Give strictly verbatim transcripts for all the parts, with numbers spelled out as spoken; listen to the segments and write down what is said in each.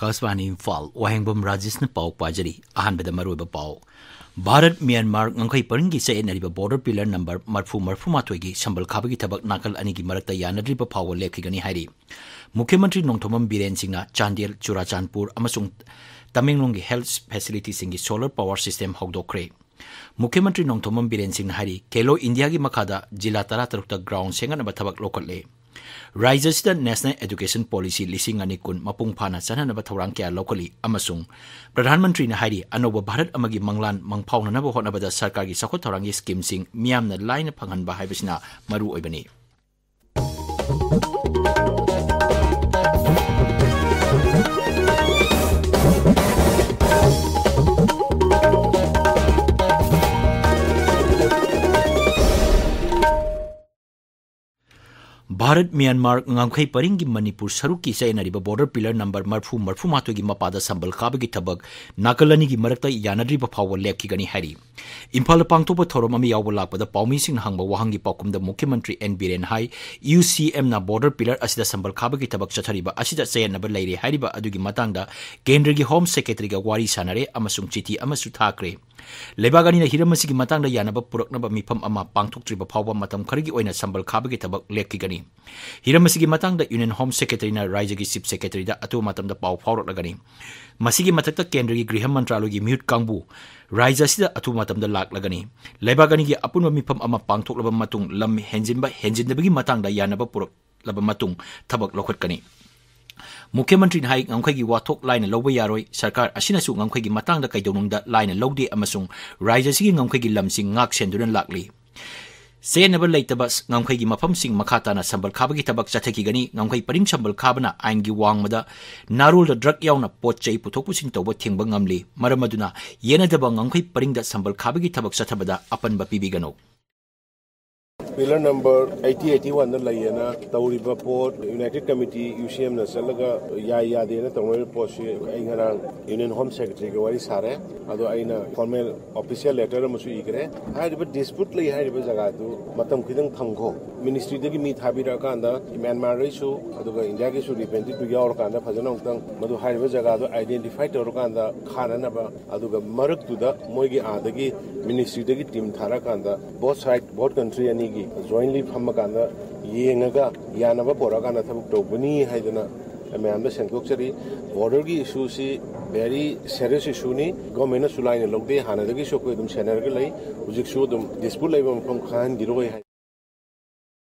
ꯑꯀꯥꯁꯕꯥꯅꯤ ꯏꯝꯐꯥꯜ, ꯋꯥꯍꯦꯡꯕꯝ ꯔꯥꯖꯦꯁꯅ ꯄꯥꯎ ꯄꯥꯖꯔꯤ꯫ ꯑꯍꯥꯟꯕꯗ ꯃꯔꯨꯑꯣꯏꯕ ꯄꯥꯎ꯫ ꯚꯥꯔꯠ ꯃ꯭ꯌꯥꯟꯃꯥꯔ ꯉꯝꯈꯩ ꯄꯔꯤꯡꯒꯤ ꯆꯌꯦꯠꯅꯔꯤꯕ ꯕꯣꯔꯗꯔ ꯄꯤꯂꯔ ꯅꯝꯕꯔ ꯃꯔꯐꯨ ꯃꯔꯐꯨ ꯃꯥꯊꯣꯏꯒꯤ ꯁꯝꯕꯜ ꯈꯥꯕꯒꯤ ꯊꯕꯛ ꯅꯥꯀꯜ ꯑꯅꯤꯒꯤ ꯃꯔꯛꯇ ꯌꯥꯅꯗ꯭ꯔꯤꯕ ꯐꯥꯎꯕ ꯂꯦꯞꯈꯤꯒꯅꯤ ꯍꯥꯏꯔꯤ꯫ ꯃꯨꯈ꯭ꯌ ꯃꯟꯇ꯭ꯔꯤ ꯅꯣꯡꯊꯣꯝꯕꯝ ꯕꯤꯔꯦꯟ ꯁꯤꯡꯅ ꯆꯥꯟꯗꯦꯜ, ꯆꯨꯔꯥꯆꯥꯟꯄꯨꯔ ꯑꯃꯁꯨꯡ ꯇꯃꯦꯡꯂꯣꯡꯒꯤ ꯍꯦꯜꯊ ꯐꯦꯁꯤꯂꯤꯇꯤꯁꯤꯡꯒꯤ ꯁꯣꯂꯔ ꯄꯥꯋꯔ ꯁꯤꯁꯇꯦꯝ ꯍꯧꯗꯣꯛꯈ꯭ꯔꯦ꯫ ꯃꯨꯈ꯭ꯌ ꯃꯟꯇ꯭ꯔꯤ ꯅꯣꯡꯊꯣꯝꯕꯝ ꯕꯤꯔꯦꯟ ꯁꯤꯡꯅ ꯍꯥꯏꯔꯤ, ꯈꯦꯂꯣ ꯏꯟꯗꯤꯌꯥꯒꯤ ꯃꯈꯥꯗ ꯖꯤꯂꯥ ꯇꯔꯥꯇꯔꯨꯛꯇ ꯒ꯭ꯔꯥꯎꯟ ꯁꯦꯝꯒꯠꯅꯕ ꯊꯕꯛ ꯂꯧꯈꯠꯂꯦ꯫ ꯔꯥꯖ꯭ꯌ ꯑꯁꯤꯗ ꯅꯦꯁꯅꯦꯜ ꯑꯦꯖꯨꯀꯦꯁꯟ ꯄꯣꯂꯤꯁꯤ ꯂꯤꯁꯤꯡ ꯑꯅꯤ ꯀꯨꯟ ꯃꯄꯨꯡ ꯐꯥꯅ ꯆꯠꯅꯅꯕ ꯊꯧꯔꯥꯡ ꯀꯌꯥ ꯂꯧꯈꯠꯂꯤ ꯑꯃꯁꯨꯡ ꯄ꯭ꯔꯙꯥꯟ ꯃꯟꯇ꯭ꯔꯤꯅ ꯍꯥꯏꯔꯤ, ꯑꯅꯧꯕ ꯚꯥꯔꯠ ꯑꯃꯒꯤ ꯃꯪꯂꯥꯟ ꯃꯪꯐꯥꯎꯅꯅꯕ ꯍꯣꯠꯅꯕꯗ ꯁꯔꯀꯥꯔꯒꯤ ꯆꯥꯎꯈꯠ ꯊꯧꯔꯥꯡꯒꯤ ꯁ꯭ꯀꯤꯝꯁꯤꯡ ꯃꯤꯌꯥꯝꯅ ꯂꯥꯏꯅ ꯐꯪꯍꯟꯕ ꯍꯥꯏꯕꯁꯤꯅ ꯃꯔꯨ ꯑꯣꯏꯕꯅꯤ꯫ ꯚꯥꯔꯠ ꯃ꯭ꯌꯥꯟꯃꯥꯔ ꯉꯝꯈꯩ ꯄꯔꯤꯡꯒꯤ ꯃꯅꯤꯄꯨꯔ ꯁꯔꯨꯛꯀꯤ ꯆꯌꯦꯠꯅꯔꯤꯕ ꯕꯣꯔꯗꯔ ꯄꯤꯂꯔ ꯅꯝꯕꯔ ꯃꯔꯐꯨ ꯃꯔꯐꯨ ꯃꯥꯊꯣꯏꯒꯤ ꯃꯄꯥꯗ ꯁꯝꯕꯜ ꯈꯥꯕꯒꯤ ꯊꯕꯛ ꯅꯥꯀꯜ ꯑꯅꯤꯒꯤ ꯃꯔꯛꯇ ꯌꯥꯅꯗ꯭ꯔꯤꯕ ꯐꯥꯎꯕ ꯂꯦꯞꯈꯤꯒꯅꯤ ꯍꯥꯏꯔꯤ꯫ ꯏꯝꯐꯥꯜꯗ ꯄꯥꯡꯊꯣꯛꯄ ꯊꯧꯔꯝ ꯑꯃ ꯌꯥꯎꯕ ꯂꯥꯛꯄꯗ ꯄꯥꯎꯃꯤꯁꯤꯡꯅ ꯍꯪꯕ ꯋꯥꯍꯪꯒꯤ ꯄꯥꯎꯈꯨꯝꯗ ꯃꯨꯈ꯭ꯌ ꯃꯟꯇ꯭ꯔꯤ ꯑꯦꯟ ꯕꯤꯔꯦꯟ ꯍꯥꯏ, ꯌꯨ ꯁꯤ ꯑꯦꯝꯅ ꯕꯣꯔꯗꯔ ꯄꯤꯂꯔ ꯑꯁꯤꯗ ꯁꯝꯕꯜ ꯈꯥꯕꯒꯤ ꯊꯕꯛ ꯆꯠꯊꯔꯤꯕ ꯑꯁꯤꯗ ꯆꯌꯦꯠꯅꯕ ꯂꯩꯔꯦ ꯍꯥꯏꯔꯤꯕ ꯑꯗꯨꯒꯤ ꯃꯇꯥꯡꯗ ꯀꯦꯟꯗ꯭ꯔꯒꯤ ꯍꯣꯝ ꯁꯦꯀ꯭ꯔꯦꯇꯔꯤꯒ ꯋꯥꯔꯤ ꯁꯥꯅꯔꯦ ꯑꯃꯁꯨꯡ ꯆꯤꯊꯤ ꯑꯃꯁꯨ ꯊꯥꯈ꯭ꯔꯦ꯫ ꯂꯩꯕꯥꯛ ꯑꯅꯤꯅ ꯍꯤꯔꯝ ꯑꯁꯤꯒꯤ ꯃꯇꯥꯡꯗ ꯌꯥꯅꯕ ꯄꯨꯔꯛꯅꯕ ꯃꯤꯐꯝ ꯑꯃ ꯄꯥꯡꯊꯣꯛꯇ꯭ꯔꯤꯕ ꯐꯥꯎꯕ ꯃꯇꯝ ꯈꯔꯒꯤ ꯑꯣꯏꯅ ꯁꯝꯕꯜ ꯈꯥꯕꯒꯤ ꯊꯕꯛ ꯂꯦꯞꯈꯤꯒꯅꯤ꯫ ꯍꯤꯔꯝ ꯑꯁꯤꯒꯤ ꯃꯇꯥꯡꯗ ꯌꯨꯅꯤꯌꯟ ꯍꯣꯝ ꯁꯦꯀ꯭ꯔꯦꯇꯔꯤꯅ ꯔꯥꯖ꯭ꯌꯒꯤ ꯆꯤꯐ ꯁꯦꯀ꯭ꯔꯦꯇꯔꯤꯗ ꯑꯊꯨꯕ ꯃꯇꯝꯗ ꯄꯥꯎ ꯐꯥꯎꯔꯛꯂꯒꯅꯤ꯫ ꯃꯁꯤꯒꯤ ꯃꯊꯛꯇ ꯀꯦꯟꯗ꯭ꯔꯒꯤ ꯒ꯭ꯔꯤꯍ ꯃꯟꯇ꯭ꯔꯥꯂꯣꯏꯒꯤ ꯃꯤꯍꯨꯠ ꯀꯥꯡꯕꯨ ꯔꯥꯖ꯭ꯌ ꯑꯁꯤꯗ ꯑꯊꯨꯕ ꯃꯇꯝꯗ ꯂꯥꯛꯂꯒꯅꯤ꯫ ꯂꯩꯕꯥꯛ ꯑꯅꯤꯒꯤ ꯑꯄꯨꯟꯕ ꯃꯤꯐꯝ ꯑꯃ ꯄꯥꯡꯊꯣꯛꯂꯕ ꯃꯇꯨꯡ ꯂꯝ ꯍꯦꯟꯖꯤꯟꯕ ꯍꯦꯟꯖꯤꯟꯗꯕꯒꯤ ꯃꯇꯥꯡꯗ ꯌꯥꯅꯕ ꯄꯨꯔꯛꯂꯕ ꯃꯇꯨꯡ ꯊꯕꯛ ꯂꯧꯈꯠꯀꯅꯤ꯫ ꯃꯨꯈ꯭ꯌ ꯃꯟꯇ꯭ꯔꯤꯅ ꯍꯥꯏ, ꯉꯝꯈꯩꯒꯤ ꯋꯥꯊꯣꯛ ꯂꯥꯏꯅ ꯂꯧꯕ ꯌꯥꯔꯣꯏ꯫ ꯁꯔꯀꯥꯔ ꯑꯁꯤꯅꯁꯨ ꯉꯝꯈꯩꯒꯤ ꯃꯇꯥꯡꯗ ꯀꯩꯗꯧꯅꯨꯡꯗ ꯂꯥꯏꯅ ꯂꯧꯗꯦ ꯑꯃꯁꯨꯡ ꯔꯥꯖ꯭ꯌ ꯑꯁꯤꯒꯤ ꯉꯝꯈꯩꯒꯤ ꯂꯝꯁꯤꯡ ꯉꯥꯛ ꯁꯦꯟꯗꯨꯅ ꯂꯥꯛꯂꯤ꯫ ꯆꯌꯦꯠꯅꯕ ꯂꯩꯇꯕ ꯉꯝꯈꯩꯒꯤ ꯃꯐꯝꯁꯤꯡ ꯃꯈꯥ ꯇꯥꯅ ꯁꯝꯕꯜ ꯈꯥꯕꯒꯤ ꯊꯕꯛ ꯆꯠꯊꯈꯤꯒꯅꯤ꯫ ꯉꯝꯈꯩ ꯄꯔꯤꯡ ꯁꯝꯕꯜ ꯈꯥꯕꯅ ꯑꯥꯏꯟꯒꯤ ꯋꯥꯡꯃꯗ ꯅꯥꯔꯣꯜꯗ ꯗ꯭ꯔꯒ ꯌꯥꯎꯅ ꯄꯣꯠ ꯆꯩ ꯄꯨꯊꯣꯛ ꯄꯨꯁꯤꯟ ꯇꯧꯕ ꯊꯤꯡꯕ ꯉꯝꯂꯤ꯫ ꯃꯔꯝ ꯑꯗꯨꯅ ꯌꯦꯟꯅꯗꯕ ꯉꯝꯈꯩ ꯄꯔꯤꯡꯗ ꯁꯝꯕꯜ ꯈꯥꯕꯒꯤ ꯊꯕꯛ ꯆꯠꯊꯕꯗ ꯑꯄꯟꯕ ꯄꯤꯕꯤꯒꯅꯨ꯫ Pillar number eighty, eighty-one ꯗ ꯂꯩꯌꯦꯅ ꯇꯧꯔꯤꯕ ꯄꯣꯠ, United Committee, UCM ꯅ ꯆꯠꯂꯒ ꯌꯥꯏ ꯌꯥꯗꯦꯅ ꯇꯧꯅꯔꯤꯕ ꯄꯣꯠꯁꯤ ꯑꯩ ꯉꯔꯥꯡ Union Home Secretary ꯒ ꯋꯥꯔꯤ ꯁꯥꯔꯦ꯫ ꯑꯗꯣ ꯑꯩꯅ formal official letter ꯑꯃꯁꯨ ꯏꯈ꯭ꯔꯦ꯫ ꯍꯥꯏꯔꯤꯕ dispute ꯂꯩ ꯍꯥꯏꯔꯤꯕ ꯖꯒꯥꯗꯨ ꯃꯇꯝ ꯈꯤꯇꯪ ꯊꯝꯈꯣ꯫ Ministry ꯗꯒꯤ ꯃꯤ ꯊꯥꯕꯤꯔꯛꯑꯀꯥꯟꯗ Myanmar ꯗꯩꯁꯨ ꯑꯗꯨꯒ India ꯒꯤꯁꯨ representative ꯇꯨ ꯌꯥꯎꯔꯀꯥꯟꯗ ꯐꯖꯅ ꯑꯃꯨꯛꯇꯪ ꯃꯗꯨ ꯍꯥꯏꯔꯤꯕ ꯖꯒꯥꯗꯨ identify ꯇꯧꯔꯀꯥꯟꯗ ꯈꯥꯅꯅꯕ, ꯑꯗꯨꯒ ꯃꯔꯛꯇꯨꯗ ꯃꯣꯏꯒꯤ ꯑꯥꯗꯒꯤ Ministry ꯗꯒꯤ team ꯊꯥꯔꯛꯑꯀꯥꯟꯗ both side, both country ꯑꯅꯤꯒꯤ jointly ꯐꯝꯃꯀꯥꯟꯗ ꯌꯦꯡꯉꯒ ꯌꯥꯅꯕ ꯄꯣꯔꯛꯑꯀꯥꯟꯗ ꯊꯕꯛ ꯇꯧꯒꯅꯤ ꯍꯥꯏꯗꯅ ꯃꯌꯥꯝꯗ ꯁꯦꯡꯗꯣꯛꯆꯔꯤ꯫ Border ꯒꯤ issue ꯁꯤ very serious issue ꯅꯤ꯫ Government ꯅꯁꯨ ꯂꯥꯏꯅ ꯂꯧꯗꯦ, ꯍꯥꯟꯅꯗꯒꯤꯁꯨ ꯑꯩꯈꯣꯏ ꯑꯗꯨꯝ ꯁꯦꯟꯅꯔꯒ ꯂꯩ꯫ ꯍꯧꯖꯤꯛꯁꯨ ꯑꯗꯨꯝ dispute ꯂꯩꯕ ꯃꯐꯝ ꯈꯪꯍꯟꯈꯤꯔꯣꯏ ꯍꯥꯏ꯫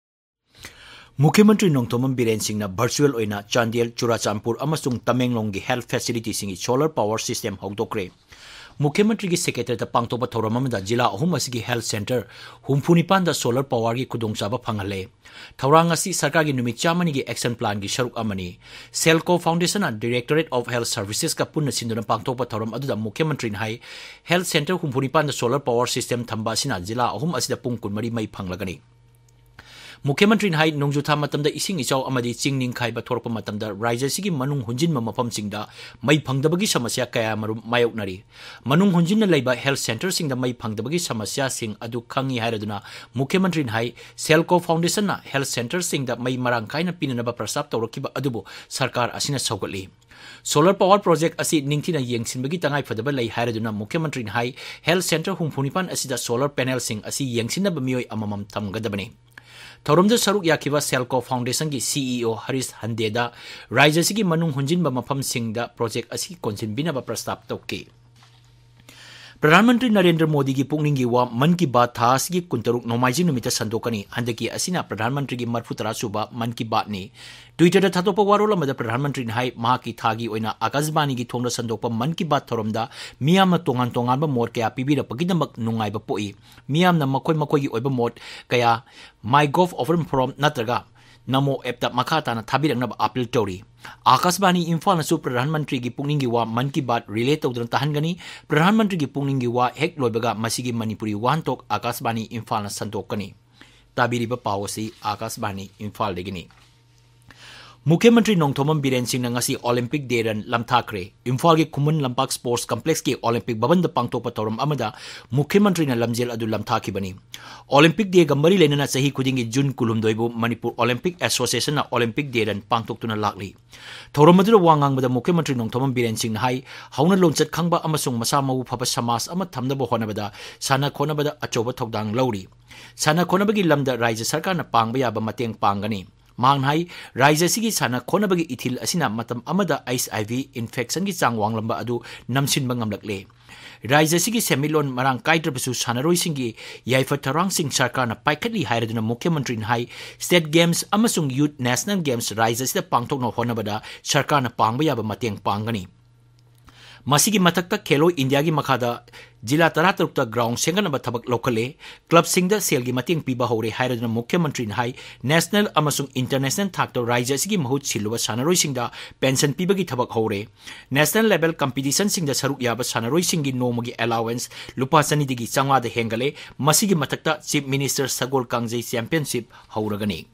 ꯃꯨꯈ꯭ꯌ ꯃꯟꯇ꯭ꯔꯤ ꯅꯣꯡꯊꯣꯝꯕꯝ ꯕꯤꯔꯦꯟ ꯁꯤꯡꯅ virtual ꯑꯣꯏꯅ ꯆꯥꯟꯗꯦꯜ, ꯆꯨꯔꯥꯆꯥꯟꯄꯨꯔ ꯑꯃꯁꯨꯡ ꯇꯃꯦꯡꯂꯣꯡꯒꯤ health facility ꯁꯤꯡꯒꯤ solar power system ꯍꯧꯗꯣꯛꯈ꯭ꯔꯦ꯫ ꯃꯨꯈ꯭ꯌ ꯃꯟꯇ꯭ꯔꯤꯒꯤ secretary ꯗ ꯄꯥꯡꯊꯣꯛꯄ ꯊꯧꯔꯝ ꯑꯃꯗ ꯖꯤꯂꯥ ꯑꯍꯨꯝ ꯑꯁꯤꯒꯤ health centre ꯍꯨꯝꯐꯨ ꯅꯤꯄꯥꯟꯗ solar power ꯒꯤ ꯈꯨꯗꯣꯡꯆꯥꯕ ꯐꯪꯍꯜꯂꯦ꯫ ꯊꯧꯔꯥꯡ ꯑꯁꯤ ꯁꯔꯀꯥꯔꯒꯤ ꯅꯨꯃꯤꯠ ꯆꯥꯝꯃꯅꯤꯒꯤ action plan ꯒꯤ ꯁꯔꯨꯛ ꯑꯃꯅꯤ꯫ CELCO Foundation ꯅ Directorate of Health Services ꯀ ꯄꯨꯟꯅ ꯁꯤꯟꯗꯨꯅ ꯄꯥꯡꯊꯣꯛꯄ ꯊꯧꯔꯝ ꯑꯗꯨꯗ ꯃꯨꯈ꯭ꯌ ꯃꯟꯇ꯭ꯔꯤꯅ ꯍꯥꯏ, health centre ꯍꯨꯝꯐꯨ ꯅꯤꯄꯥꯟꯗ solar power system ꯊꯝꯕ ꯑꯁꯤꯅ ꯖꯤꯂꯥ ꯑꯍꯨꯝ ꯑꯁꯤꯗ ꯄꯨꯡ ꯀꯨꯟꯃꯔꯤ ꯃꯩ ꯐꯪꯂꯒꯅꯤ꯫ ꯃꯨꯈ꯭ꯌ ꯃꯟꯇ꯭ꯔꯤꯅ ꯍꯥꯏ, ꯅꯣꯡꯖꯨꯊꯥ ꯃꯇꯝꯗ ꯏꯁꯤꯡ ꯏꯆꯥꯎ ꯑꯃꯗꯤ ꯆꯤꯡ ꯅꯤꯡꯈꯥꯏꯕ ꯊꯣꯔꯛꯄ ꯃꯇꯝꯗ ꯔꯥꯖ꯭ꯌ ꯑꯁꯤꯒꯤ ꯃꯅꯨꯡ ꯍꯨꯟꯖꯤꯟꯕ ꯃꯐꯝꯁꯤꯡꯗ ꯃꯩ ꯐꯪꯗꯕꯒꯤ ꯁꯃꯁ꯭ꯌꯥ ꯀꯌꯥꯃꯔꯨꯝ ꯃꯥꯌꯣꯛꯅꯔꯤ꯫ ꯃꯅꯨꯡ ꯍꯨꯟꯖꯤꯟꯅ ꯂꯩꯕ health centre ꯁꯤꯡꯗ ꯃꯩ ꯐꯪꯗꯕꯒꯤ ꯁꯃꯁ꯭ꯌꯥꯁꯤꯡ ꯑꯗꯨ ꯈꯪꯏ ꯍꯥꯏꯔꯗꯨꯅ ꯃꯨꯈ꯭ꯌ ꯃꯟꯇ꯭ꯔꯤꯅ ꯍꯥꯏ, CELCO Foundation ꯅ health centre ꯁꯤꯡꯗ ꯃꯩ ꯃꯔꯥꯡ ꯀꯥꯏꯅ ꯄꯤꯅꯅꯕ ꯄ꯭ꯔꯁꯇꯥꯞ ꯇꯧꯔꯛꯈꯤꯕ ꯑꯗꯨꯕꯨ ꯁꯔꯀꯥꯔ ꯑꯁꯤꯅ ꯁꯧꯒꯠꯂꯤ꯫ Solar power project ꯑꯁꯤ ꯅꯤꯡꯊꯤꯅ ꯌꯦꯡꯁꯤꯟꯕꯒꯤ ꯇꯉꯥꯏꯐꯗꯕ ꯂꯩ ꯍꯥꯏꯔꯗꯨꯅ ꯃꯨꯈ꯭ꯌ ꯃꯟꯇ꯭ꯔꯤꯅ ꯍꯥꯏ, health centre ꯍꯨꯝꯐꯨ ꯅꯤꯄꯥꯟ ꯑꯁꯤꯗ solar panel ꯁꯤꯡ ꯑꯁꯤ ꯌꯦꯡꯁꯤꯟꯅꯕ ꯃꯤꯑꯣꯏ ꯑꯃꯃꯝ ꯊꯝꯒꯗꯕꯅꯤ꯫ ꯊꯧꯔꯝꯗ ꯁꯔꯨꯛ ꯌꯥꯈꯤꯕ CELCO Foundation ꯒꯤ CEO ꯍꯔꯤꯁ ꯍꯟꯗꯦꯗ ꯔꯥꯖ꯭ꯌ ꯑꯁꯤꯒꯤ ꯃꯅꯨꯡ ꯍꯨꯟꯖꯤꯟꯕ ꯃꯐꯝꯁꯤꯡꯗ project ꯑꯁꯤ ꯀꯣꯟꯁꯤꯟꯕꯤꯅꯕ ꯄ꯭ꯔꯁꯇꯥꯞ ꯇꯧꯈꯤ꯫ ꯄ꯭ꯔꯙꯥꯟ ꯃꯟꯇ꯭ꯔꯤ ꯅꯔꯦꯟꯗ꯭ꯔ ꯃꯣꯗꯤꯒꯤ ꯄꯨꯛꯅꯤꯡꯒꯤ ꯋꯥ ꯃꯟ ꯀꯤ ꯕꯥꯠ ꯊꯥ ꯑꯁꯤꯒꯤ ꯀꯨꯟꯇꯔꯨꯛ ꯅꯣꯡꯃꯥꯏꯖꯤꯡ ꯅꯨꯃꯤꯠꯇ ꯁꯟꯗꯣꯛꯀꯅꯤ꯫ ꯍꯟꯗꯛꯀꯤ ꯑꯁꯤꯅ ꯄ꯭ꯔꯙꯥꯟ ꯃꯟꯇ꯭ꯔꯤꯒꯤ ꯃꯔꯐꯨ ꯇꯔꯥ ꯁꯨꯕ ꯃꯟ ꯀꯤ ꯕꯥꯠꯅꯤ꯫ Twitter ꯗ ꯊꯥꯗꯣꯛꯄ ꯋꯥꯔꯣꯜ ꯑꯃꯗ ꯄ꯭ꯔꯙꯥꯟ ꯃꯟꯇ꯭ꯔꯤꯅ ꯍꯥꯏ, ꯃꯍꯥꯛꯀꯤ ꯊꯥꯒꯤ ꯑꯣꯏꯅ ꯑꯀꯥꯁꯕꯥꯅꯤꯒꯤ ꯊꯣꯡꯗ ꯁꯟꯗꯣꯛꯄ ꯃꯟ ꯀꯤ ꯕꯥꯠ ꯊꯧꯔꯝꯗ ꯃꯤꯌꯥꯝꯅ ꯇꯣꯉꯥꯟ ꯇꯣꯉꯥꯟꯕ ꯃꯣꯠ ꯀꯌꯥ ꯄꯤꯕꯤꯔꯛꯄꯒꯤꯗꯃꯛ ꯅꯨꯡꯉꯥꯏꯕ ꯄꯣꯛꯏ꯫ ꯃꯤꯌꯥꯝꯅ ꯃꯈꯣꯏ ꯃꯈꯣꯏꯒꯤ ꯑꯣꯏꯕ ꯃꯣꯠ ꯀꯌꯥ MyGov open forum ꯅꯠꯇ꯭ꯔꯒ ꯅꯃꯣ app ꯇ ꯃꯈꯥ ꯇꯥꯅ ꯊꯥꯕꯤꯔꯛꯅꯕ appeal ꯇꯧꯔꯤ꯫ ꯑꯀꯥꯁꯕꯥꯅꯤ ꯏꯝꯐꯥꯜꯅꯁꯨ ꯄ꯭ꯔꯙꯥꯟ ꯃꯟꯇ꯭ꯔꯤꯒꯤ ꯄꯨꯛꯅꯤꯡꯒꯤ ꯋꯥ ꯃꯟ ꯀꯤ ꯕꯥꯠ relay ꯇꯧꯗꯨꯅ ꯇꯥꯍꯟꯒꯅꯤ꯫ ꯄ꯭ꯔꯙꯥꯟ ꯃꯟꯇ꯭ꯔꯤꯒꯤ ꯄꯨꯛꯅꯤꯡꯒꯤ ꯋꯥ ꯍꯦꯛ ꯂꯣꯏꯕꯒ ꯃꯁꯤꯒꯤ ꯃꯅꯤꯄꯨꯔꯤ ꯋꯥꯍꯟꯊꯣꯛ ꯑꯀꯥꯁꯕꯥꯅꯤ ꯏꯝꯐꯥꯜꯅ ꯁꯟꯗꯣꯛꯀꯅꯤ꯫ ꯇꯥꯕꯤꯔꯤꯕ ꯄꯥꯎ ꯑꯁꯤ ꯑꯥꯀꯥꯁꯕꯥꯅꯤ ꯏꯝꯐꯥꯜꯗꯒꯤꯅꯤ꯫ ꯃꯨꯈ꯭ꯌ ꯃꯟꯇ꯭ꯔꯤ ꯅꯣꯡꯊꯣꯝꯕꯝ ꯕꯤꯔꯦꯟ ꯁꯤꯡꯅ ꯉꯁꯤ ꯑꯣꯂꯤꯝꯄꯤꯛ ꯗꯦ ꯔꯟ ꯂꯝꯊꯥꯈ꯭ꯔꯦ꯫ ꯏꯝꯐꯥꯜꯒꯤ ꯈꯨꯃꯟ ꯂꯝꯄꯥꯛ ꯁ꯭ꯄꯣꯔꯠꯁ ꯀꯝꯄ꯭ꯂꯦꯛꯁꯀꯤ ꯑꯣꯂꯤꯝꯄꯤꯛ ꯚꯕꯟꯗ ꯄꯥꯡꯊꯣꯛꯄ ꯊꯧꯔꯝ ꯑꯃꯗ ꯃꯨꯈ꯭ꯌ ꯃꯟꯇ꯭ꯔꯤꯅ ꯂꯝꯖꯦꯜ ꯑꯗꯨ ꯂꯝꯊꯥꯈꯤꯕꯅꯤ꯫ ꯑꯣꯂꯤꯝꯄꯤꯛ ꯗꯦꯒ ꯃꯔꯤ ꯂꯩꯅꯅ ꯆꯍꯤ ꯈꯨꯗꯤꯡꯒꯤ ꯖꯨꯟ ꯀꯨꯟꯍꯨꯝꯗꯣꯏꯕꯨ ꯃꯅꯤꯄꯨꯔ ꯑꯣꯂꯤꯝꯄꯤꯛ ꯑꯦꯁꯣꯁꯤꯌꯦꯁꯟꯅ ꯑꯣꯂꯤꯝꯄꯤꯛ ꯗꯦ ꯔꯟ ꯄꯥꯡꯊꯣꯛꯇꯨꯅ ꯂꯥꯛꯂꯤ꯫ ꯊꯧꯔꯝ ꯑꯗꯨꯗ ꯋꯥ ꯉꯥꯡꯕꯗ ꯃꯨꯈ꯭ꯌ ꯃꯟꯇ꯭ꯔꯤ ꯅꯣꯡꯊꯣꯝꯕꯝ ꯕꯤꯔꯦꯟ ꯁꯤꯡꯅ ꯍꯥꯏ, ꯍꯧꯅ ꯂꯣꯟꯆꯠ ꯈꯪꯕ ꯑꯃꯁꯨꯡ ꯃꯁꯥ ꯃꯎ ꯐꯕ ꯁꯃꯥꯖ ꯑꯃ ꯊꯝꯅꯕ ꯍꯣꯠꯅꯕꯗ ꯁꯥꯟꯅ ꯈꯣꯠꯅꯕꯗ ꯑꯆꯧꯕ ꯊꯧꯗꯥꯡ ꯂꯧꯔꯤ꯫ ꯁꯥꯟꯅ ꯈꯣꯠꯅꯕꯒꯤ ꯂꯝꯗ ꯔꯥꯖ꯭ꯌ ꯁꯔꯀꯥꯔꯅ ꯄꯥꯡꯕ ꯌꯥꯕ ꯃꯇꯦꯡ ꯄꯥꯡꯒꯅꯤ꯫ ꯃꯍꯥꯛꯅ ꯍꯥꯏ, ꯔꯥꯖ꯭ꯌ ꯑꯁꯤꯒꯤ ꯁꯥꯟꯅ ꯈꯣꯠꯅꯕꯒꯤ ꯏꯊꯤꯜ ꯑꯁꯤꯅ ꯃꯇꯝ ꯑꯃꯗ ꯑꯩꯆ ꯑꯥꯏ ꯚꯤ ꯏꯟꯐꯦꯛꯁꯟꯒꯤ ꯆꯥꯡ ꯋꯥꯡꯂꯝꯕ ꯑꯗꯨ ꯅꯝꯁꯤꯟꯕ ꯉꯝꯂꯛꯂꯦ꯫ ꯔꯥꯖ꯭ꯌ ꯑꯁꯤꯒꯤ ꯁꯦꯟꯃꯤꯠꯂꯣꯟ ꯃꯔꯥꯡ ꯀꯥꯏꯗ꯭ꯔꯕꯁꯨ ꯁꯥꯟꯅꯔꯣꯏꯁꯤꯡꯒꯤ ꯌꯥꯏꯐ ꯊꯧꯔꯥꯡꯁꯤꯡ ꯁꯔꯀꯥꯔꯅ ꯄꯥꯏꯈꯠꯂꯤ ꯍꯥꯏꯔꯗꯨꯅ ꯃꯨꯈ꯭ꯌ ꯃꯟꯇ꯭ꯔꯤꯅ ꯍꯥꯏ, ꯁ꯭ꯇꯦꯠ ꯒꯦꯝꯁ ꯑꯃꯁꯨꯡ ꯌꯨꯊ ꯅꯦꯁꯅꯦꯜ ꯒꯦꯝꯁ ꯔꯥꯖ꯭ꯌ ꯑꯁꯤꯗ ꯄꯥꯡꯊꯣꯛꯅꯕ ꯍꯣꯠꯅꯕꯗ ꯁꯔꯀꯥꯔꯅ ꯄꯥꯡꯕ ꯌꯥꯕ ꯃꯇꯦꯡ ꯄꯥꯡꯒꯅꯤ꯫ ꯃꯁꯤꯒꯤ ꯃꯊꯛꯇ ꯈꯦꯂꯣ ꯏꯟꯗꯤꯌꯥꯒꯤ ꯃꯈꯥꯗ ꯖꯤꯂꯥ ꯇꯔꯥꯇꯔꯨꯛꯇ ꯒ꯭ꯔꯥꯎꯟ ꯁꯦꯝꯒꯠꯅꯕ ꯊꯕꯛ ꯂꯧꯈꯠꯂꯦ꯫ ꯀ꯭ꯂꯕꯁꯤꯡꯗ ꯁꯦꯜꯒꯤ ꯃꯇꯦꯡ ꯄꯤꯕ ꯍꯧꯔꯦ ꯍꯥꯏꯔꯗꯨꯅ ꯃꯨꯈ꯭ꯌ ꯃꯟꯇ꯭ꯔꯤꯅ ꯍꯥꯏ, ꯅꯦꯁꯅꯦꯜ ꯑꯃꯁꯨꯡ ꯏꯟꯇꯔꯅꯦꯁꯅꯦꯜ ꯊꯥꯛꯇ ꯔꯥꯖ꯭ꯌ ꯑꯁꯤꯒꯤ ꯃꯍꯨꯠ ꯁꯤꯜꯂꯨꯕ ꯁꯥꯟꯅꯔꯣꯏꯁꯤꯡꯗ ꯄꯦꯟꯁꯟ ꯄꯤꯕꯒꯤ ꯊꯕꯛ ꯍꯧꯔꯦ꯫ ꯅꯦꯁꯅꯦꯜ ꯂꯦꯚꯦꯜ ꯀꯝꯄꯤꯇꯤꯁꯟꯁꯤꯡꯗ ꯁꯔꯨꯛ ꯌꯥꯕ ꯁꯥꯟꯅꯔꯣꯏꯁꯤꯡꯒꯤ ꯅꯣꯡꯃꯒꯤ ꯑꯦꯂꯥꯋꯦꯟꯁ ꯂꯨꯄꯥ ꯆꯅꯤꯗꯒꯤ ꯆꯥꯝꯃꯉꯥꯗ ꯍꯦꯟꯒꯠꯂꯦ꯫ ꯃꯁꯤꯒꯤ ꯃꯊꯛꯇ ꯆꯤꯐ ꯃꯤꯅꯤꯁꯇꯔ ꯁꯒꯣꯜ ꯀꯥꯡꯖꯩ ꯆꯦꯝꯄꯤꯌꯟꯁꯤꯞ ꯍꯧꯔꯒꯅꯤ꯫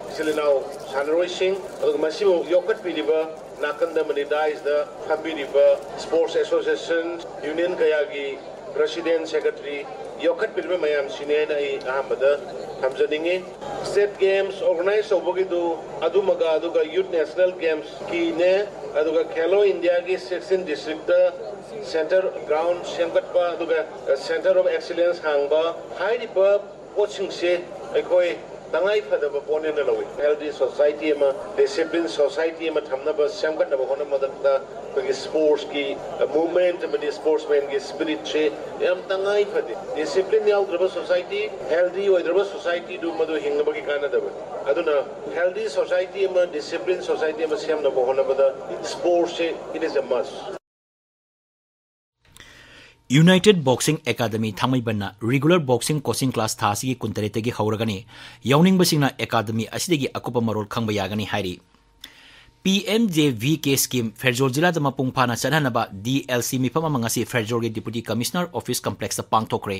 ꯏꯆꯤꯜ ꯏꯅꯥꯎ ꯁꯥꯟꯅꯔꯣꯏꯁꯤꯡ, ꯑꯗꯨꯒ ꯃꯁꯤꯕꯨ ꯌꯣꯛꯈꯠꯄꯤꯔꯤꯕ, ꯅꯥꯀꯟꯗ ꯑꯃꯗꯤ ꯗꯥꯏꯁꯗ ꯐꯝꯕꯤꯔꯤꯕ ꯁ꯭ꯄꯣꯔꯠꯁ ꯑꯦꯁꯣꯁꯤꯌꯦꯁꯟ, ꯌꯨꯅꯤꯌꯟ ꯀꯌꯥꯒꯤ ꯄ꯭ꯔꯁꯤꯗꯦꯟꯠ, ꯁꯦꯀ꯭ꯔꯦꯇꯔꯤ, ꯌꯣꯛꯈꯠꯄꯤꯔꯤꯕ ꯃꯌꯥꯝꯁꯤꯅꯦꯅ ꯑꯩ ꯑꯍꯥꯟꯕꯗ ꯊꯝꯖꯅꯤꯡꯉꯤ꯫ ꯁ꯭ꯇꯦꯠ ꯒꯦꯝꯁ ꯑꯣꯔꯒꯅꯥꯏꯖ ꯇꯧꯕꯒꯤꯗꯨ ꯑꯗꯨꯃꯒ, ꯑꯗꯨꯒ ꯌꯨꯠ ꯅꯦꯁꯅꯦꯜ ꯒꯦꯝꯁꯀꯤꯅꯦ, ꯑꯗꯨꯒ ꯈꯦꯂꯣ ꯏꯟꯗꯤꯌꯥꯒꯤ ꯁꯤꯛꯁꯇꯤꯟ ꯗꯤꯁꯇ꯭ꯔꯤꯛꯇ ꯁꯦꯟꯇꯔ ꯒ꯭ꯔꯥꯎꯟ ꯁꯦꯝꯒꯠꯄ, ꯑꯗꯨꯒ ꯁꯦꯟꯇꯔ ꯑꯣꯐ ꯑꯦꯛꯁꯤꯂꯦꯟꯁ ꯍꯥꯡꯕ, ꯍꯥꯏꯔꯤꯕ ꯄꯣꯠꯁꯤꯡꯁꯦ ꯑꯩꯈꯣꯏ ꯇꯉꯥꯏ ꯐꯗꯕ ꯄꯣꯠꯅꯦꯅ ꯂꯧꯏ꯫ ꯍꯦꯜꯗꯤ ꯁꯣꯁꯥꯏꯇꯤ ꯑꯃ, ꯗꯤꯁꯤꯄ꯭ꯂꯤꯟ ꯁꯣꯁꯥꯏꯇꯤ ꯑꯃ ꯊꯝꯅꯕ, ꯁꯦꯝꯒꯠꯅꯕ ꯍꯣꯠꯅꯕ ꯃꯊꯛꯇ ꯑꯩꯈꯣꯏꯒꯤ ꯁ꯭ꯄꯣꯔꯠꯁꯀꯤ ꯃꯨꯚꯃꯦꯟꯠ ꯑꯃꯗꯤ ꯁ꯭ꯄꯣꯔꯠꯁꯃꯦꯟꯒꯤ ꯁ꯭ꯄꯤꯔꯤꯠꯁꯦ ꯌꯥꯝ ꯇꯉꯥꯏ ꯐꯗꯦ꯫ ꯗꯤꯁꯤꯄ꯭ꯂꯤꯟ ꯌꯥꯎꯗ꯭ꯔꯕ ꯁꯣꯁꯥꯏꯇꯤ, ꯍꯦꯜꯗꯤ ꯑꯣꯏꯗ꯭ꯔꯕ ꯁꯣꯁꯥꯏꯇꯤꯗꯨ ꯃꯗꯨ ꯍꯤꯡꯅꯕꯒꯤ ꯀꯥꯟꯅꯗꯕꯅꯤ꯫ ꯑꯗꯨꯅ ꯍꯦꯜꯗꯤ ꯁꯣꯁꯥꯏꯇꯤ ꯑꯃ, ꯗꯤꯁꯤꯄ꯭ꯂꯤꯟ ꯁꯣꯁꯥꯏꯇꯤ ꯑꯃ ꯁꯦꯝꯅꯕ ꯍꯣꯠꯅꯕꯗ ꯁ꯭ꯄꯣꯔꯠꯁꯦ, it is a must꯫ United boxing academy ꯊꯥꯡꯃꯩꯕꯟꯅ ꯔꯤꯒꯨꯂꯔ ꯕꯣꯛꯁꯤꯡ ꯀꯣꯆꯤꯡ ꯀ꯭ꯂꯥꯁ ꯊꯥ ꯑꯁꯤꯒꯤ ꯀꯨꯟꯇꯔꯦꯠꯇꯒꯤ ꯍꯧꯔꯒꯅꯤ꯫ ꯌꯥꯎꯅꯤꯡꯕꯁꯤꯡꯅ ꯑꯦꯀꯥꯗꯃꯤ ꯑꯁꯤꯗꯒꯤ ꯑꯀꯨꯞꯄ ꯃꯔꯣꯜ ꯈꯪꯕ ꯌꯥꯒꯅꯤ ꯍꯥꯏꯔꯤ꯫ ꯄꯤ ꯑꯦꯝ ꯖꯦ ꯚꯤ ꯀꯦ scheme ꯐꯦꯔꯖꯣꯜ ꯖꯤꯂꯥꯗ ꯃꯄꯨꯡ ꯐꯥꯅ ꯆꯠꯍꯟꯅꯕ ꯗꯤ ꯑꯦꯜ ꯁꯤ ꯃꯤꯐꯝ ꯑꯃ ꯉꯁꯤ ꯐꯦꯔꯖꯣꯜꯒꯤ Deputy Commissioner Office Complexꯇ ꯄꯥꯡꯊꯣꯛꯈ꯭ꯔꯦ꯫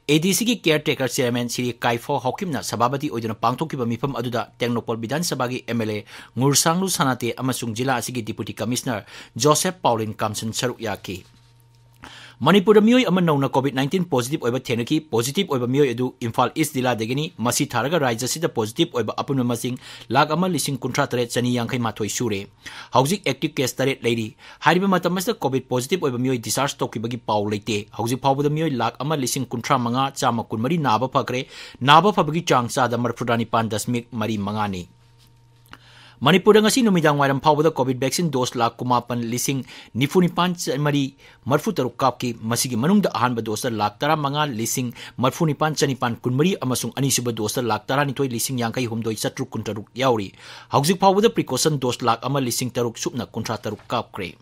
ꯑꯦ ꯗꯤ ꯁꯤꯒꯤ caretaker chairman ꯁ꯭ꯔꯤ ꯀꯥꯏꯐꯣ ꯍꯥꯎꯀꯤꯝꯅ ꯁꯚꯥꯄꯇꯤ ꯑꯣꯏꯗꯨꯅ ꯄꯥꯡꯊꯣꯛꯈꯤꯕ ꯃꯤꯐꯝ ꯑꯗꯨꯗ ꯇꯦꯡꯅꯧꯄꯜ ꯕꯤꯙꯥꯟ ꯁꯚꯥꯒꯤ ꯑꯦꯝ ꯑꯦꯜ ꯑꯦ ꯉꯨꯔꯁꯥꯡꯂꯨ ꯁꯅꯥꯇꯦ ꯑꯃꯁꯨꯡ ꯖꯤꯂꯥ ꯑꯁꯤꯒꯤ Deputy Commissioner ꯖꯣꯁꯦꯐ ꯄꯥꯎꯂꯤꯟ ꯀꯥꯝꯁꯟ ꯁꯔꯨꯛ ꯌꯥꯈꯤ꯫ ꯃꯅꯤꯄꯨꯔꯗ ꯃꯤꯑꯣꯏ ꯑꯃ ꯅꯧꯅ COVID nineteen positive ꯑꯣꯏꯕ ꯊꯦꯡꯅꯈꯤ꯫ Positive ꯑꯣꯏꯕ ꯃꯤꯑꯣꯏ ꯑꯗꯨ ꯏꯝꯐꯥꯜ ꯏꯁ ꯖꯤꯂꯥꯗꯒꯤꯅꯤ꯫ ꯃꯁꯤ ꯊꯥꯔꯒ ꯔꯥꯖ꯭ꯌ ꯑꯁꯤꯗ positive ꯑꯣꯏꯕ ꯑꯄꯨꯟꯕ ꯃꯁꯤꯡ ꯂꯥꯈ ꯑꯃ ꯂꯤꯁꯤꯡ ꯀꯨꯟꯊ꯭ꯔꯥ ꯇꯔꯦꯠ ꯆꯅꯤ ꯌꯥꯡꯈꯩ ꯃꯥꯊꯣꯏ ꯁꯨꯔꯦ꯫ ꯍꯧꯖꯤꯛ active case ꯇꯔꯦꯠ ꯂꯩꯔꯤ꯫ ꯍꯥꯏꯔꯤꯕ ꯃꯇꯝ ꯑꯁꯤꯗ COVID positive ꯑꯣꯏꯕ ꯃꯤꯑꯣꯏ discharge ꯇꯧꯈꯤꯕꯒꯤ ꯄꯥꯎ ꯂꯩꯇꯦ꯫ ꯍꯧꯖꯤꯛ ꯐꯥꯎꯕꯗ ꯃꯤꯑꯣꯏ ꯂꯥꯈ ꯑꯃ ꯂꯤꯁꯤꯡ ꯀꯨꯟꯊ꯭ꯔꯥ ꯃꯉꯥ ꯆꯥꯝꯃ ꯀꯨꯟꯃꯔꯤ ꯅꯥꯕ ꯐꯈ꯭ꯔꯦ꯫ ꯅꯥꯕ ꯐꯕꯒꯤ ꯆꯥꯡ ꯆꯥꯗ ꯃꯔꯤꯐꯨꯇꯔꯥ ꯅꯤꯄꯥꯟ ꯗꯁꯃꯤꯛ ꯃꯔꯤ ꯃꯉꯥꯅꯤ꯫ ꯃꯅꯤꯄꯨꯔꯗ ꯉꯁꯤ ꯅꯨꯃꯤꯗꯥꯡ ꯋꯥꯏꯔꯝ ꯐꯥꯎꯕꯗ COVID vaccine dose ꯂꯥꯈ ꯀꯨꯟꯃꯥꯄꯟ ꯂꯤꯁꯤꯡ ꯅꯤꯐꯨ ꯅꯤꯄꯥꯟ ꯆꯥꯃꯔꯤ ꯃꯔꯤꯐꯨ ꯇꯔꯨꯛ ꯀꯥꯞꯈꯤ꯫ ꯃꯁꯤꯒꯤ ꯃꯅꯨꯡꯗ ꯑꯍꯥꯟꯕ doseꯇ ꯂꯥꯈ ꯇꯔꯥꯃꯉꯥ ꯂꯤꯁꯤꯡ ꯃꯔꯤꯐꯨ ꯅꯤꯄꯥꯟ ꯆꯅꯤꯄꯥꯟ ꯀꯨꯟꯃꯔꯤ ꯑꯃꯁꯨꯡ ꯑꯅꯤꯁꯨꯕ doseꯇ ꯂꯥꯈ ꯇꯔꯥꯅꯤꯊꯣꯏ ꯂꯤꯁꯤꯡ ꯌꯥꯡꯈꯩ ꯍꯨꯝꯗꯣꯏ ꯆꯥꯇ꯭ꯔꯨꯛ ꯀꯨꯟꯇꯔꯨꯛ ꯌꯥꯎꯔꯤ꯫ ꯍꯧꯖꯤꯛ ꯐꯥꯎꯕꯗ precaution dose ꯂꯥꯈ ꯑꯃ ꯂꯤꯁꯤꯡ ꯇꯔꯨꯛ ꯁꯨꯞꯅ ꯀꯨꯟꯊ꯭ꯔꯥ ꯇꯔꯨꯛ ꯀꯥꯞꯈ꯭ꯔꯦ꯫